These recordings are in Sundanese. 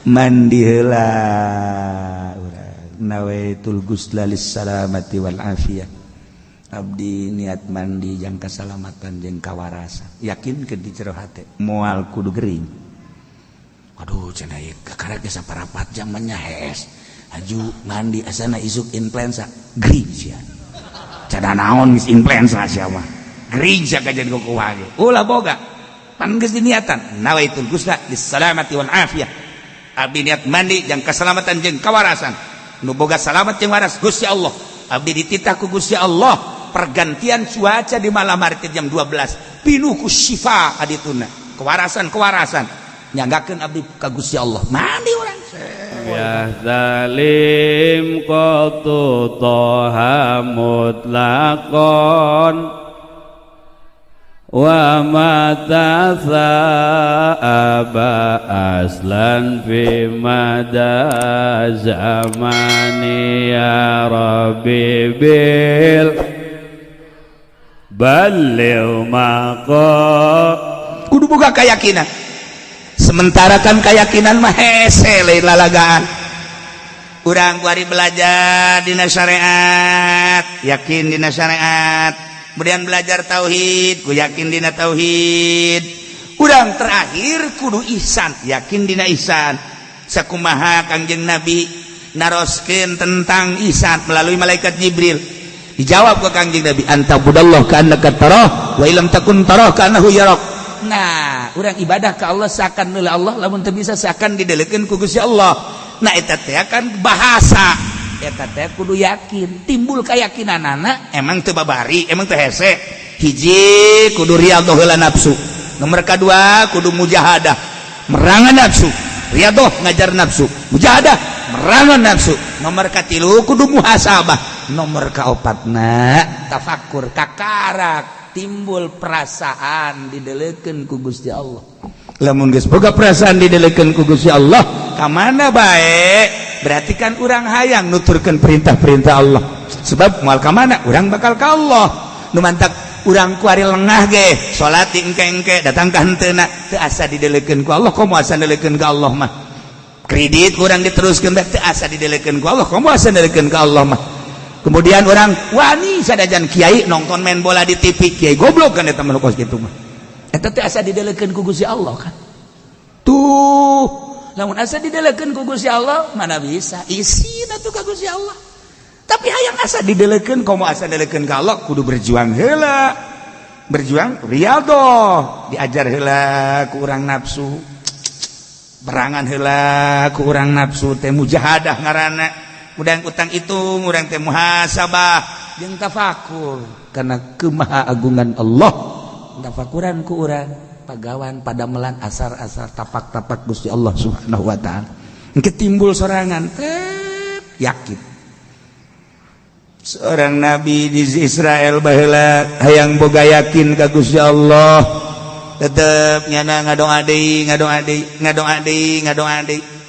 Mandi heula urang, nawaitul gusla lis salamati wal afiyah. Abdi niat mandi jang kasalamatan jeung kawarasan. Yakin ke di jero hate moal kudu gering. Aduh, cenah ieu kakarek geus saparapat jam nya hees. Aju mandi, asana isuk influenza, gering sia. Cada naon geus influenza sia mah. Gering sia kajian kukumaha ge. Ulah boga. Pan geus diniatan nawaitul gusla lis salamati wal afiyah. Abdi niat mandi jang kasalamatan jeung kawarasan. Nu boga salamat jeung waras Gusti Allah. Abdi dititah ku Gusti Allah pergantian cuaca di malam hari jam 12 pinuh ku syifa adituna kewarasan kewarasan, nyanggakeun abdi ka Gusti Allah. Mandi urang. Ya zalim qatu toha mutlaqon wa ma aba aslan fi mada zamani. Ya rabbi bil balligh maqa. Kudu boga keyakinan. Sementara kan keyakinan mah hese, lain lalagaan. Urang kuari belajar dina syariat, yakin dina syariat, kemudian belajar tauhid, ku yakin dina tauhid. Urang terakhir kudu ihsan, yakin dina ihsan. Sakumaha Kangjeng Nabi naroskeun tentang ihsan melalui malaikat Jibril, dijawab ke Kangjeng Nabi, anta'budallah ka'annaka tarah wa illam takun tarah ka'annahu yarak. Nah, urang ibadah ke Allah seakan nilai Allah, lamun teu bisa seakan didelekeun ku Gusti Allah. Nah, eta teh kan bahasa eta teh kudu yakin, timbul keyakinan anak. Emang teu babari, emang teu hese. Hiji, kudu riyadhah heula nafsu. Nomor kedua, kudu mujahadah, merangan nafsu. Riyadhah ngajar nafsu, mujahadah merangan nafsu. Nomor katilu, kudu muhasabah. Nomor kaopatna, tafakur, kakarak timbul perasaan didelekeun ku Gusti Allah. Lamun geus boga perasaan didelekeun ku Gusti Allah, ka mana bae, berarti kan urang hayang nuturkeun perintah-perintah Allah, sebab moal ka mana urang bakal ka Allah. Nu mantak urang kuari lengah ge salat engke-engke datang ka henteuna, teu asa didelekeun ku Allah. Komo asa didelekeun ka Allah mah, kredit kurang diteruskeun teu asa didelekeun ku Allah. Komo asa didelekeun ka Allah mah. Kemudian orang wani sadajan kiai nonton main bola di TV, kiai goblok kan eta mah. Kos kitu mah eta teh asa didelekeun ku Gusti Allah kan tuh. Lamun asa didelekeun ku Gusti Allah, mana bisa isin atuh ka Gusti Allah. Tapi hayang asa didelekeun, komo asa didelekeun ka Allah, kudu berjuang heula. Berjuang riyadhah, diajar heula ku urang nafsu, berangan heula ku urang nafsu teh, mujahadah ngaranna. Udah utang itu urang teh muhasabah jeung tafakur karena kemahaagungan Allah. Tafakuran ku urang pagawan padamelan asar-asar, tapak-tapak Gusti Allah Subhanahu wa taala. Engke timbul sorangan tek yakin. Seorang nabi di Israel baheula hayang boga yakin ka Gusti Allah, tetep nyana ngadoa deui, ngadoa deui, ngadoa deui, ngadoa deui.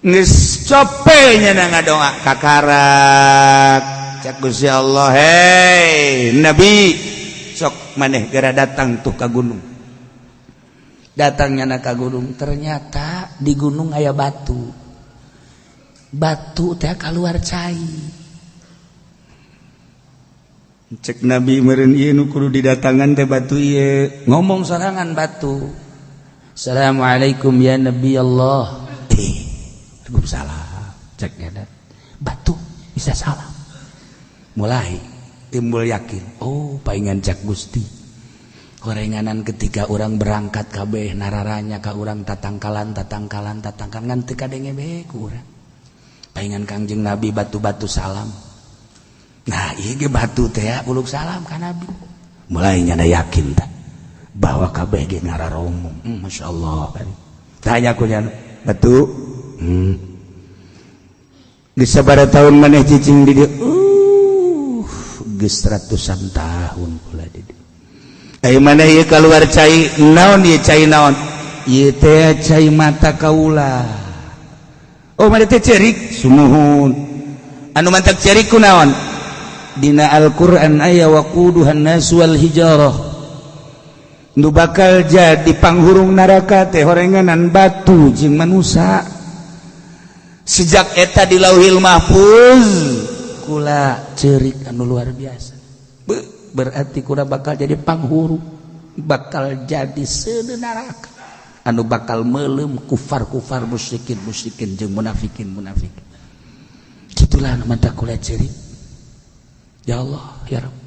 Geus cope nyana ngadoa, kakarak cak Gusti Allah, "Hei nabi, sok maneh gera datang tuh ka gunung." Datang nyana ka gunung, ternyata di gunung aya batu. Batu teh keluar cai. Cek nabi, "Meureun ieu nu kudu didatangan teh batu ieu." Ngomong sorangan batu, "Assalamualaikum ya nabi Allah." Eh, "Waalaikumsalam," cek nyana. Batu bisa salam. Mulai timbul yakin, oh, paingan cak Gusti gorenganan. Ketika orang berangkat kabeh nararanya ka urang, tatangkalan, tatangkalan, tatangkalan, ngan teu kadenge bae ku urang. Paingan Kangjeng Nabi batu-batu salam. Nah, ieu ge batu teh ya uluk salam ka Nabi. Mulai nyana yakin tak bahwa kabeh ge ngararomong. Masya Allah kan tanya ku nyana batu, Geus sabaraha tahun maneh cicing di dieu?" "Geus ratusan tahun kula di dieu." "Ayo maneh ieu keluar cai naon ieu? Cai naon ieu teh?" "Cai mata kaula." "Oh, maneh teh cerik?" "Sumuhun." "Anu mantak cerik ku naon?" "Dina Al-Qur'an aya waquduhan nas wal hijarah. Nu bakal jadi panghurung neraka teh horenganan batu jeung manusia. Sejak eta di Lauhil Mahfuz kula ceurik anu luar biasa. Berarti kula bakal jadi panghurung, bakal jadi seuneu neraka anu bakal meuleum kufar-kufar, musyrikin musyrikin jeung munafikin munafikin. Kitulah anu manta kula ceurik. Ya Allah, ya Rabb.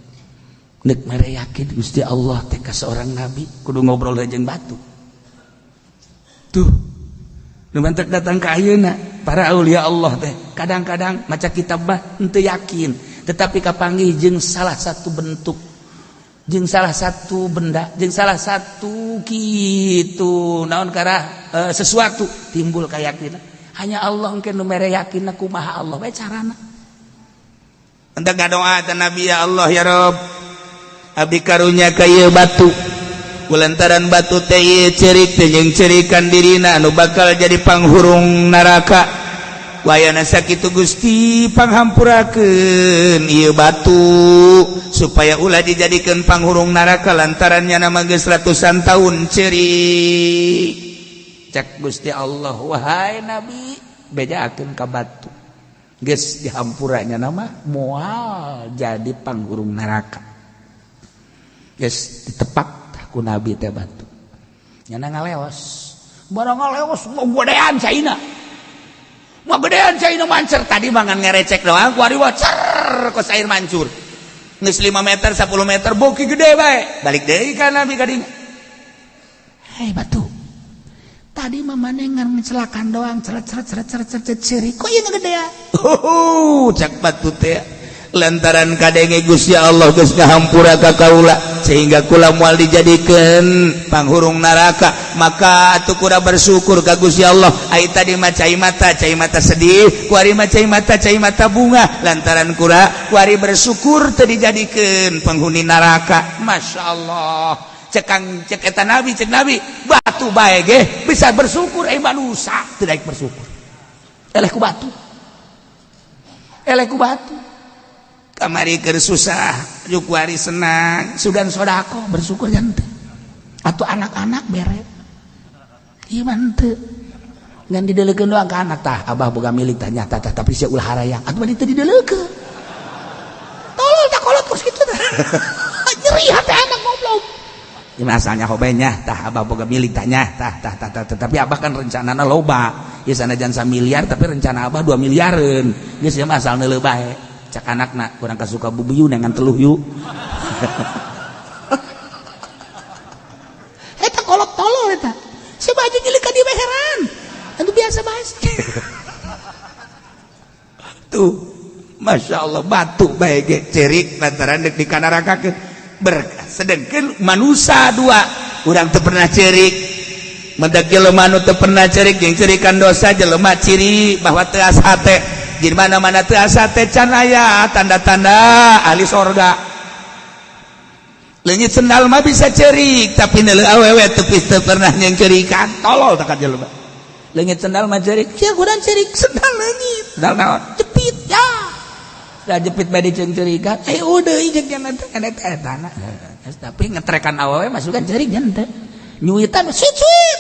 Nek mere yakin Gusti Allah teh ka seorang nabi kudu ngobrol jeung batu. Tuh. Nu mantak datang ka ayeuna para aulia Allah teh kadang-kadang maca kitab mah henteu yakin, tetapi kapanggih jeung salah satu bentuk, jeung salah satu benda, jeung salah satu kitu naon karah sesuatu timbul keyakinan. Hanya Allah engke nu mere yakin kumaha Allah bae carana. Hendak ngadoa ka Nabi, ya Allah ya Rabb, abdi karunya ka ieu batu, kulantaran batu teh ieu ceurik teh jeung ceurikan dirina anu bakal jadi panghurung neraka. Wayana sakitu Gusti panghampurakeun ieu batu supaya ulah dijadikeun panghurung neraka lantaran nyana mah geus ratusan tahun ceurik. Cek Gusti Allah, wahai Nabi, bejakeun ka batu geus dihampuranya nama moal jadi panghurung neraka. Geus ditepak ku Nabi teh batu nyana ngaleos, barang ngaleos gedean caina, mah gedean caina mancer. Tadi mangan ngerecek doang, kuari cer kos air mancur geus 5 meter 10 meter boki gede bae. Balik deui ka Nabi kadinya, hei batu, tadi mah maneh ngan ngecelakan doang, ceret ceret ceret ceret ceret ceurik, kok ieu gedean? Cak batu teh, lantaran kadenge Gusti Allah geus ngahampura ka kaula sehingga kula moal dijadikeun panghurung neraka, maka atuh kula bersyukur ka Gusti Allah. Ai tadi mah cai mata sedih, kuari mah cai mata bunga lantaran kula kuari bersyukur teu dijadikeun penghuni neraka. Masya Allah, cekang cek eta Nabi, cek Nabi batu bae ge bisa bersyukur, ai manusia teu daek bersyukur. Eleh ku batu, eleh ku batu. Kamari keur susah juk kuari senang, sugan sodako bersyukur teu atau anak-anak bere ieu mah henteu, ngan dideulekeun doang ka anak, tah abah boga milik tah nyata tah, tapi sia ulah harayang atuh mah teu dideulekeun. Tolol tak kolot kos kitu tah, nyeri hati anak goblok. Ieu mah asalnya hobenya tah abah boga milik tah nya tah tah tah tah, tapi abah kan rencanana loba ieu sanajan samiliar tapi rencana abah 2 miliareun geus ieu mah asal neuleuh bae. Cak anakna kurang kasuka bubiu dengan teluh yuk. Eta kolot tolol eta. Si baju nyilih ka dieu heran. Anu biasa bae. Tuh, Masya Allah batu bae ge ceurik lantaran deuk dikanarakakeun. Berkah. Sedengkeun manusia dua urang teu pernah ceurik. Mendak jelema nu teu pernah ceurik jeung ceurikan dosa jelema ciri bahwa teu asa hate. Di mana-mana teu asa teh can aya tanda-tanda ahli sorga. Leungit sendal mah bisa ceurik, tapi neuleuh awewe teu pernah nyengceurikan. Tolol tak ka jelema. Leungit sendal mah ceurik, sia kudan ceurik sendal leungit. Sendal naon? Jepit ya. Da jepit bae diceungceurikan. Eh udah jeung kana teh eta etana. Tapi ngetrekan awewe masukan ceurik nya teh. Nyuitan suit suit.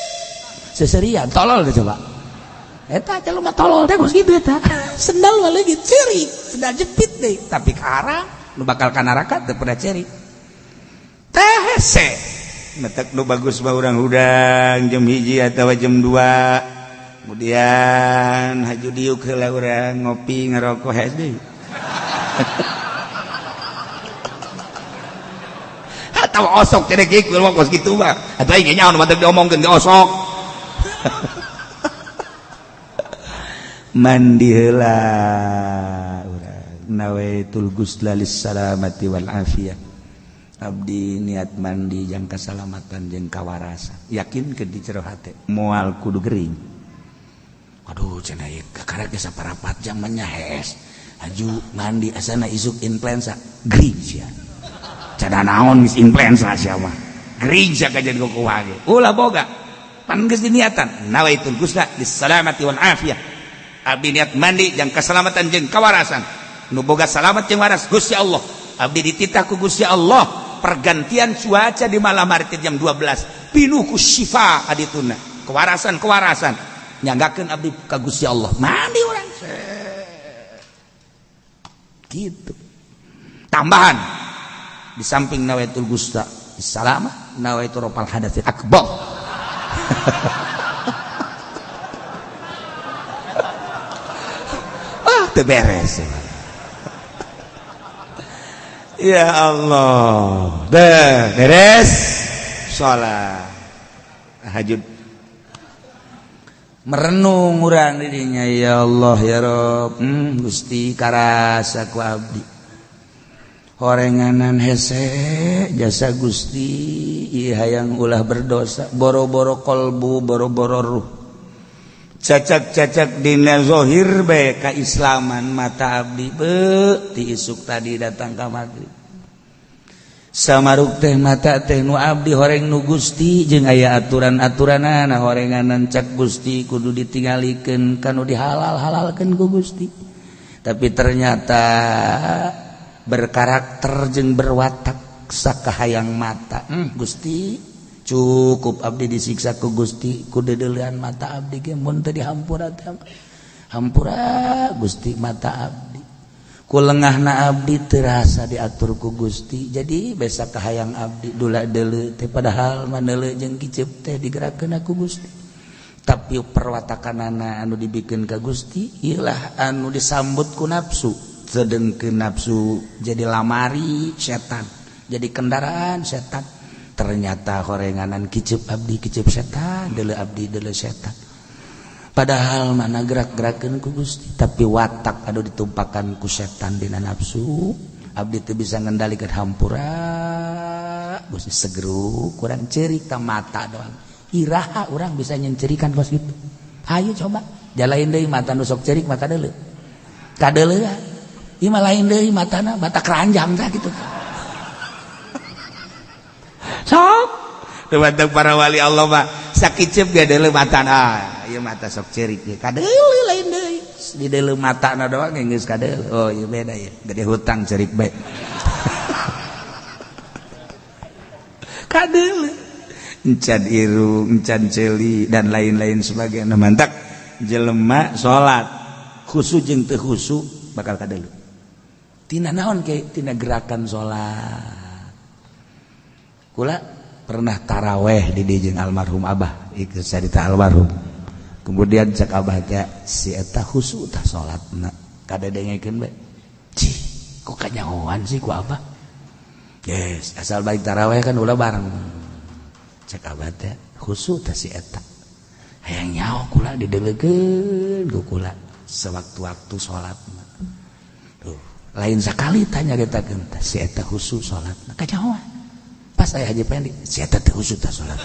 Seserian tolol teh coba. Eta jelema tolol teh kos kitu eta. Sendal mah leungit ceurik, sendal jepit deui, tapi karang nu bakal ka neraka teu pernah ceurik. Teh hese. Metek nu bagus mah urang hudang jam 1 atawa jam 2. Kemudian haju diuk heula urang ngopi ngerokok hese deui. Atawa osok cenah kieu kos kitu mah. Atuh aing nyaho nu mantep diomongkeun ge osok. Mandi heula urang nawaitul ghusla lis salamati wal afiyah. Abdi niat mandi jang kasalamatan jeung kawarasan. Yakin ke di jero hate moal kudu gering. Aduh cenah ieu kakarek geus saparapat jam mah nya hees. Haju mandi asana isuk influenza gering sia. Cada naon geus influenza sia mah. Gering sia kajian kukuha ge. Ulah boga. Pan geus diniatan nawaitul ghusla lis salamati wal afiyah. Abdi niat mandi jang keselamatan jeung kawarasan. Nu boga salamat jeung waras Gusti Allah. Abdi dititah ku Gusti Allah Pergantian cuaca di malam hari jam 12 pinuh ku syifa adituna, kewarasan-kewarasan nyanggakeun abdi ka Gusti Allah, mandi urang gitu. Tambahan di samping nawaitul gusta salamah, nawaitu rofal hadatsil akbar. Ah, teu beres. Ya Allah, deh beres salat tahajud, merenung urang didinya, ya Allah ya Rob, Gusti karasa ku abdi horenganan hese jasa Gusti, ieu hayang ulah berdosa, boro-boro kolbu, boro-boro ruh, cacak-cacak dina zahir bae kaislaman mata abdi beuh ti isuk tadi datang ka maghrib samaruk teh mata teh nu abdi horeng nu Gusti, jeung aya aturan-aturanana horenganan cak Gusti kudu ditinggalikeun kanu dihalal-halalkeun ku Gusti, tapi ternyata berkarakter jeung berwatak sakahayang mata. Gusti cukup abdi disiksa ku Gusti ku dedeulean mata abdi ge mun teu dihampura teh hampura Gusti mata abdi ku lengahna abdi terasa diatur ku Gusti, jadi besa kahayang abdi dula deuleu teh padahal maneuleu jeung kiceup teh digerakkeun ku Gusti, tapi perwatakanana anu dibikeun ka Gusti ieulah anu disambut ku nafsu, sedengkeun nafsu jadi lamari setan, jadi kendaraan setan. Ternyata horenganan kiceup abdi kiceup setan, deuleu abdi deuleu setan, padahal mana gerak-gerakeun ku Gusti, tapi watak anu ditumpakan ku setan dina nafsu abdi teu bisa ngendalikeun hampura Gusti segeru kurang ceurik ta mata doang, iraha urang bisa nyencerikan kos kitu. Hayu coba jalain deui mata nu sok ceurik mata deuleu kadeuleu ieu mah lain deui matana mata keranjang tah kitu. Sok teu para wali Allah mah sakiceup ge deuleu matana, ieu mata sok ceurik ge kadeuleu lain deui, di deuleu matana doang geus kadeuleu. Oh ieu beda ieu, gede hutang ceurik bae. Kadeuleu encan irung, encan ceuli dan lain-lain sebagainya. Mantak jelema salat khusu jeung teu khusu bakal kadeuleu. Tina naon ke tina gerakan salat. Kula pernah taraweh di jeung almarhum abah, ieu carita almarhum. Kemudian cek abah teh si eta khusu tah salatna, kadedengekeun bae. Cih, kok kanyahoan sih ku abah? Yes, asal balik taraweh kan ulah bareng. Cek abah teh khusu tah si eta. Hayang nyaho kula didelekeun ku kula sewaktu-waktu salatna. Tuh, lain sakali tanya getakeun tah si eta khusu salatna kanyahoan. Pas aya Haji Pendi, si eta teh khusu tah salat.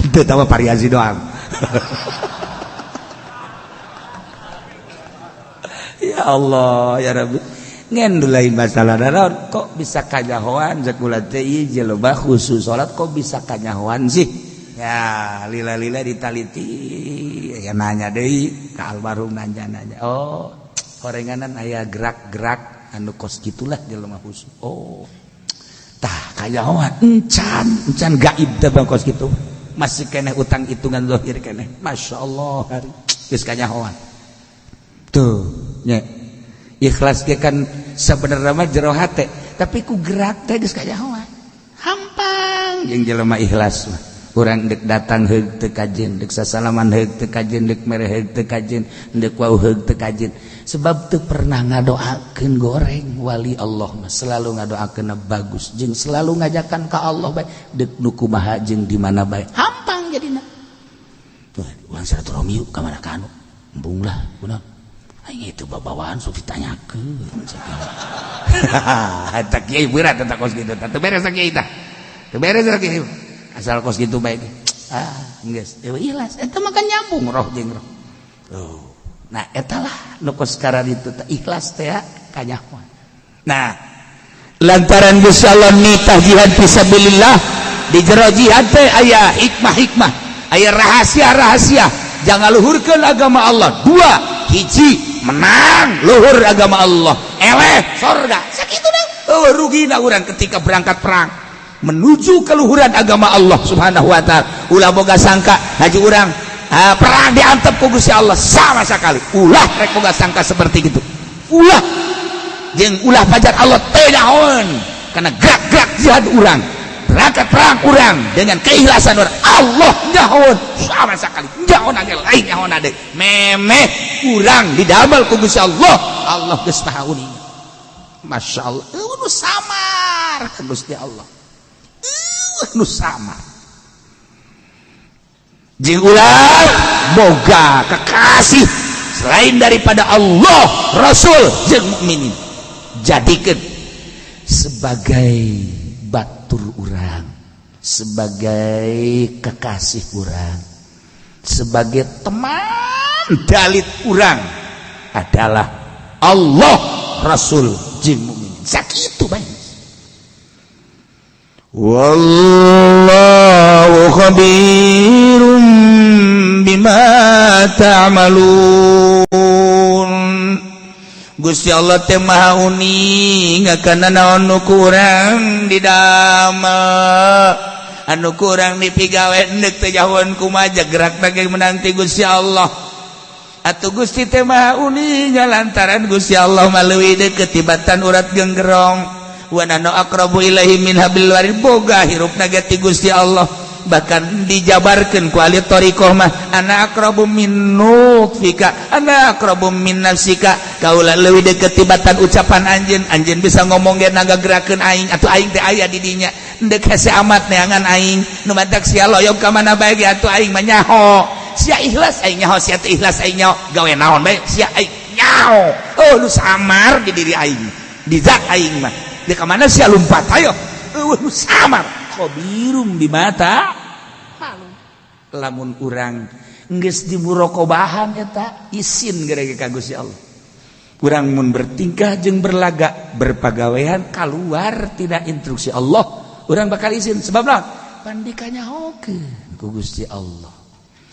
Teu tahu variasi doang. Ya Allah ya Rabbi, ngen lain masalah naon kok bisa kanyahoan cek kula teh ieu jelema khusus salat kok bisa kanyahoan sih. Ya lila-lila ditaliti ya nanya deui ka almarhum, nanya-nanya, oh horenganan aya gerak-gerak anu kos gitulah jelema khusus. Oh tah kanyahoan encan encan gaib teh bang kos kitu, masih keneh utang hitungan zahir keneh. Masya Allah hari geus kanyahoan tuh nya. Ikhlas ge kan sebenarnya mah jero hate, tapi ku gerak teh geus kanyahoan hampang jeung jelema ikhlas mah. Urang deuk datang heug teu kajen, deuk sasalaman heug teu kajen, deuk mere heug teu kajen, deuk wau heug teu kajen, sebab teu pernah ngadoakeun goreng. Wali Allah mah selalu ngadoakeun bagus jeung selalu ngajakan ka Allah bae, deuk nu kumaha jeung di mana bae hampang jadina. Tuh urang silaturahmi ka mana ka anu embung lah kunaon aing itu babawaan sok ditanyakeun. Eta kiai berat eta kos kitu teh, teu beres kiai tah, teu beres kiai asal kos kitu bae. Ah geus ikhlas eta mah kan nyambung roh jeung roh. Tuh nah eta lah nu kos kararitu teh ikhlas teh kanyahoan. Nah lantaran Gusti Allah nitah jihad fisabilillah, di jero jihad teh aya hikmah-hikmah, aya rahasia-rahasia jangan luhurkeun agama Allah. Dua hiji menang luhur agama Allah. Eleh sorga. Sakitu deh. Oh, rugina urang ketika berangkat perang menuju keluhuran agama Allah Subhanahu wa taala. Ulah boga sangka haji urang perang diantep ku Gusti Allah sama sekali. Ulah rek boga sangka seperti itu. Ulah jeung ulah pajar Allah teu nyahoeun karena gerak-gerak jihad urang, berangkat perang urang dengan keikhlasan urang, Allah nyahoeun sama sekali. Nyahoeun age lain nyahoeun ade. Memeh urang didamel ku Gusti Allah, Allah geus maha uning. Masya Allah, nu samar ka Gusti Allah. Nu samar. Jeung ulah boga kekasih selain daripada Allah, Rasul jeung mukminin. Jadikeun sebagai batur urang, sebagai kekasih urang, sebagai teman dalit urang adalah Allah, Rasul jeung mukminin. Sakitu bae. Wallahu khabirum bima ta'malun. Gusti Allah teh maha uning kana naon nu kurang didamel, anu kurang dipigawe. Endek teh jauhan kumaha gerak ge menang ti Gusti Allah. Atuh Gusti teh maha uning lantaran Gusti Allah mah leuwih deukeut tibatan urat genggerong. Wa nahnu aqrabu ilaihi min hablil warid. Boga hirupna ge ti Gusti Allah, bahkan dijabarkan ku ahli thariqah mah, ana aqrabu min nutfika, ana aqrabu min nafsika, kaula leuwih deukeut tibatan ucapan anjeun. Anjeun bisa ngomong ge nagagerakeun aing, atuh aing teh aya di dinya. Endek hese amat neangan aing nu matak sia loyog ka mana bae ge atuh aing mah nyaho. Sia ikhlas aing nyaho, sia teu ikhlas aing nyaho, gawe naon bae sia aing nyaho. Oh, nu samar di diri aing, di zat aing mah di ka mana sia lumpat ayo, eueuh nu samar. Khabirum bima ta'malun. Lamun urang geus dimuroqobahan eta isin gara ka Gusti Allah. Urang mun bertingkah jeung berlagak berpagawean keluar tidak instruksi Allah, urang bakal isin. Sebab naon? Pandikanya hokeun ku Gusti Allah.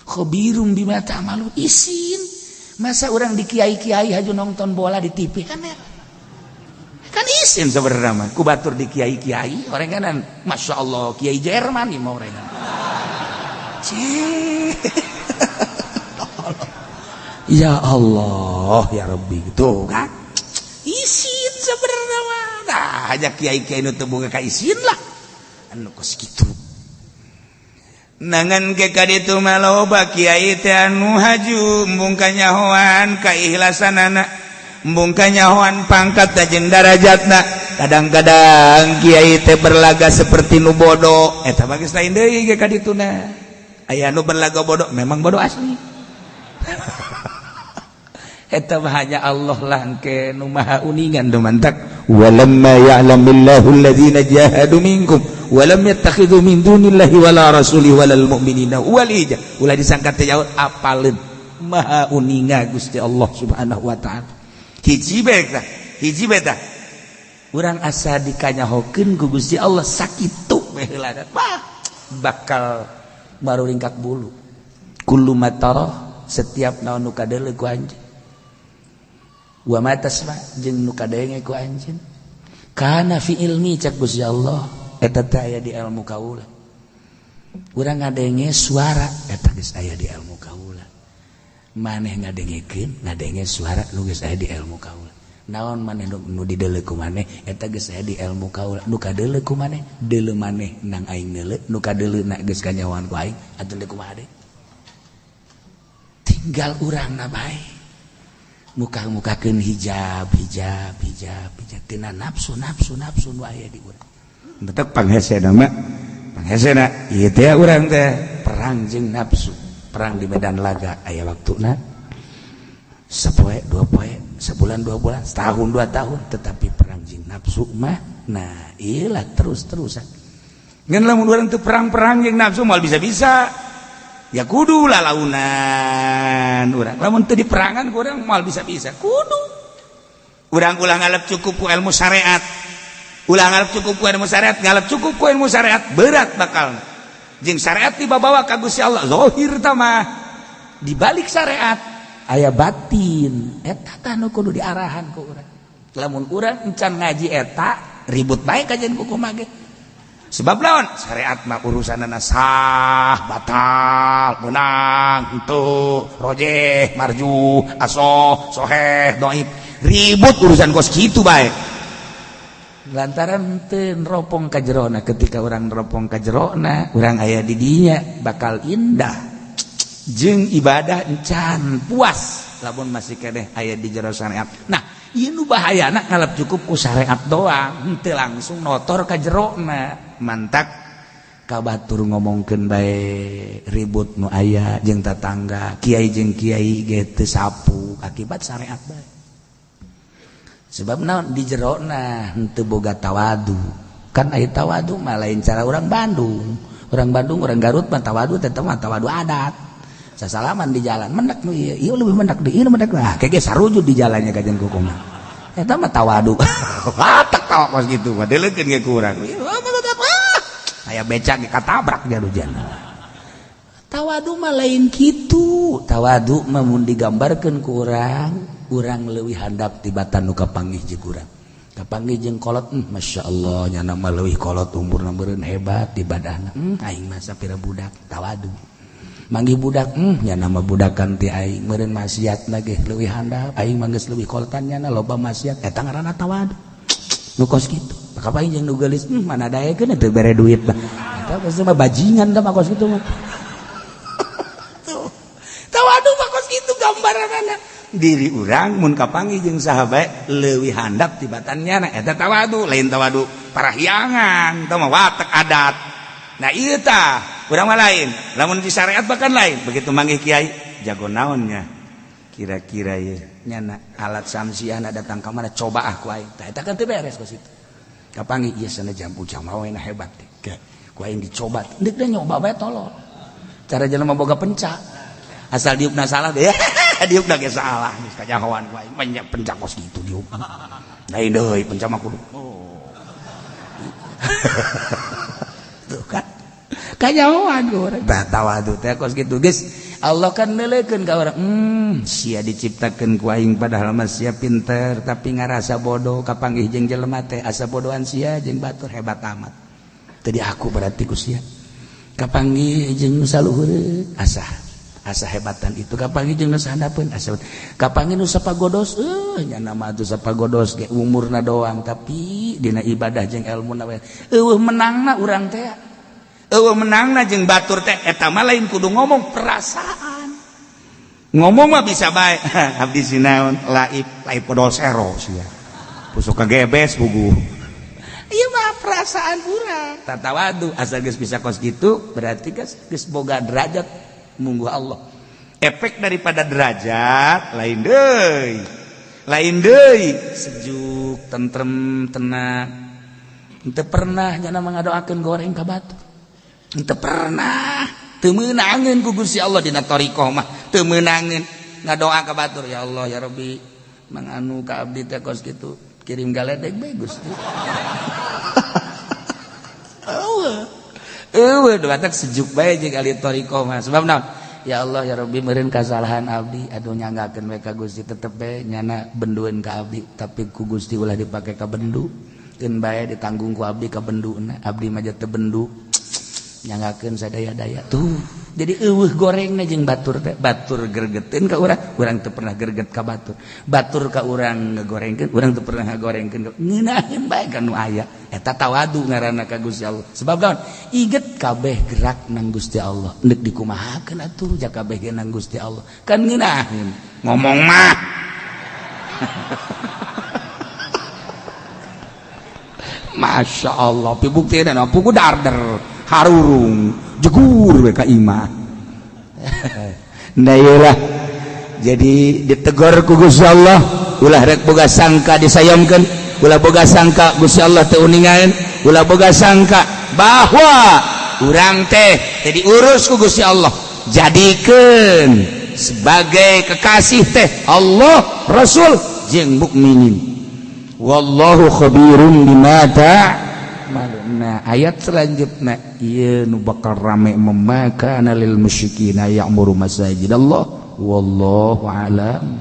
Khabirum bima ta'malun, isin. Masa urang di kiai-kiai haju nonton bola di TV kan ya? Kan isin sebenarnya mah ku batur di kiai-kiai orang kanan, Masya Allah, kiai Jerman nih mau orang. Cih. Ya Allah ya Rabbi, gitu kan isin sebenarnya mah. Nah, hanya kiai-kiai nu teu boga ka isin lah anu kos kitu. Nangan ke kaditu mah loba kiai teh anu haju embung kanyahoan kaikhlasanana, embung kanyahoan pangkat jeung darajatna. Kadang-kadang kiai teh berlaga seperti nu bodoh, eta mah geus lain deui ge kadituna. Aya nu berlaga bodoh, memang bodoh asli. Eta mah hanya Allah lah engke nu maha uningan. Nu mantak walamma ya'lamillahu alladzina jahadu minkum walam yattakhidhu min dunillahi wala rasulihi walal mu'minina walija. Ulah disangka teh jauh, apaleun maha uninga Gusti Allah Subhanahu wa taala. Hiji bae tah, hiji bae tah, urang asa dikanyahokeun ku Gusti Allah sakitu we heula, wah, bakal baru ringkak bulu. Kullu ma tara, setiap naon nu kadeuleu ku anjeun, wa ma tasma, jeung nu kadenge ku anjeun, kana fi ilmi, cak Gusti Allah, eta teh aya di ilmu kaula. Urang ngadenge suara eta geus aya di ilmu kaula. Maneh ngadengekeun, ngadenge suara nu geus aya di ilmu kaula. Naon maneh nu dideuleu ku maneh eta geus aya di ilmu kaula. Nu kadeuleu ku maneh, deuleu maneh nang aing neuleu, nu kadeuleu geus kanyahoan ku aing atuh deui kumaha deui. Tinggal urang na bae muka-mukakeun hijab, hijab, hijab, hijab tina nafsu, nafsu, nafsu nu aya di urang. Betek panghesena mah, panghesena ieu teh urang teh perang jeung nafsu, perang di medan laga aya waktuna sapoe, 2 poe, sebulan, 2 bulan, setahun, 2 tahun, tetapi perang jeung nafsu mah nah iyalah terus-terusan. Ngan lamun urang teu perang-perang jeung nafsu moal bisa-bisa. Ya kudu lalaunan urang, lamun teu diperangan ku urang moal bisa-bisa. Kudu urang ulah ngalep cukup ku ilmu syariat, ulah ngalep cukup ku ilmu syariat. Ngalep cukup ku ilmu syariat berat bakal jeung syariat dibawa ka Gusti Allah. Zahir mah, di balik syariat aya batin, eta tah nu kudu diarahan ku urang. Lamun urang encan ngaji eta ribut bae kajian kumaha ge. Sebab lawan syariat mah urusanana sah, batal, menang, henteu, rojeh, marju, asoh, soheh, dhaif. Ribut urusan kos kitu bae. Lantaran teu neropong ka jerona, ketika urang neropong ka jerona, urang aya di dinya bakal indah. Jeung ibadah encan puas lamun masih keneh aya di jero syariat. Nah, ieu nu bahayana ngalap cukup ku syariat doang, henteu langsung notor ka jerona. Mantak ka batur ngomongkeun bae ribut nu aya jeung tatangga, kiai jeung kiai ge teu sapu akibat syariat bae. Sebab naon di jerona henteu boga tawadu. Kan aya tawadu mah lain cara urang Bandung. Urang Bandung, urang Garut mah tawadu teh mah tawadu adat. Sasalaman di jalan mendak nu ieu, ieu leuwih mendak deui, ieu mendak. Nah, kege sarujud di jalannya kajian kukumaha. Eta mah tawadu. Watak tawa kos kitu mah deleukeun ge kurang. Aya becak ge katabrak jarujan. Tawadu mah lain kitu. Tawadu mah mun digambarkeun ku urang, urang leuwih handap tibatan nu kapanggih jeung urang. Kapanggih jeung kolot, masyaallah nyana mah leuwih kolot umurna meureun hebat ibadahna. Aing mah sapira budak tawadu. Manggih budak, nyana mah budakan ti aing meureun maksiatna ge leuwih handap, aing mah geus leuwih kolotan nyana loba maksiat, eta ngaranna tawadu. Nu kos kitu. Kapanggih jeung nu geulis, mana daekeun teu bere duit mah. Eta geus mah bajingan da mah kos kitu mah. Tuh. Tawadu mah kos kitu gambaranana. Diri urang mun kapanggih jeung saha bae leuwih handap tibatan nyana, eta tawadu, lain tawadu parahyangan, tah mah watek adat. Nah ieu tah urang mah lain, lamun di syariat bahkan lain. Begitu manggih kiai jago naonnya kira-kira ieu nyana alat samsiahna datang ka mana coba ah ku aing. Tah eta kan teu beres kos kitu. Kapanggih ieu sana jambu jamaah we hebat teh. Ku aing dicoba, deuk da nyoba bae tolol. Cara jelema boga pencak. Asal diukna salah deh. Diukna ge salah geus kajahoan ku aing banyak pencak kos kitu diuk. Lain deui pencak mah kudu. Oh. Tuh kan. Kanyahoan ku urang. Tah tawadu teh kos kitu geus. Allah kan neuleukeun ka urang, sia diciptakeun ku aing padahal mah sia pinter tapi ngarasa bodoh kapanggih jeung jelema teh asa bodohan sia jeung batur hebat amat. Teu diaku berarti ku sia. Kapanggih jeung nu saluhureun asa asa hebatan itu kapanggih jeung nu sahandapeun asa kapanggih nu sapagodos nyana mah atuh sapagodos ge umurna doang tapi dina ibadah jeung elmuna we eueuh menangna urang teh. Eueuh menangna jeung batur teh eta mah lain kudu ngomong perasaan. Ngomong mah bisa bae. Abdi sinaon laib laib podol sero sia. Pusuk kagebes bugu. Ieu mah perasaan urang. Tatawadu asal geus bisa kos kitu berarti geus boga derajat mungguh Allah. Efek daripada derajat lain deui. Lain deui sejuk, tentrem, tenang. Henteu pernah nyana ngadoakeun goreng ka batur. Henteu pernah teu meunangeun ku Gusti Allah dina thariqah mah teu meunangeun ngadoa ka batur ya Allah ya Rabbi mang anu ka abdi teh kos kitu kirim galedeg bae Gusti. Eueuh eueuh doa teh sejuk bae jeung ahli thariqah mah sebab naon ya Allah ya Rabbi meureun kasalahan abdi aduh nyanggakeun we ka Gusti tetep bae nyana bendueun ka abdi tapi ku Gusti ulah dipake ka bendu keun bae ditanggung ku abdi ka benduna abdi mah teu bendu nyanggakeun sadaya-daya tuh jadi eueuh gorengna jeung batur teh batur gergeteun ka urang urang teu pernah gerget ka batur batur ka urang ngagorengkeun urang teu pernah ngagorengkeun ngeunaheun bae ka nu aya eta tawadu ngaranna ka Gusti Allah sebab naon iget kabeh gerak nang Gusti Allah deuk dikumahakeun atuh ja kabeh ge nang Gusti Allah kan ngeunaheun ngomong mah. Masya Allah pibuktina pugu darder harurung jegur we ka imah. Nah iyalah jadi ditegur ku Gusti Allah ulah rek boga sangka disayangkeun ulah boga sangka Gusti Allah teu uningaeun ulah boga sangka bahwa urang teh teh diurus ku Gusti Allah jadikeun sebagai kekasih teh Allah Rasul jeung mukminin wallahu khabirum bima ta'malun. Nah ayat selanjutnya ieu nu bakal rame memakana lil musyrikina ya'muru masajidallah wallahu a'lam.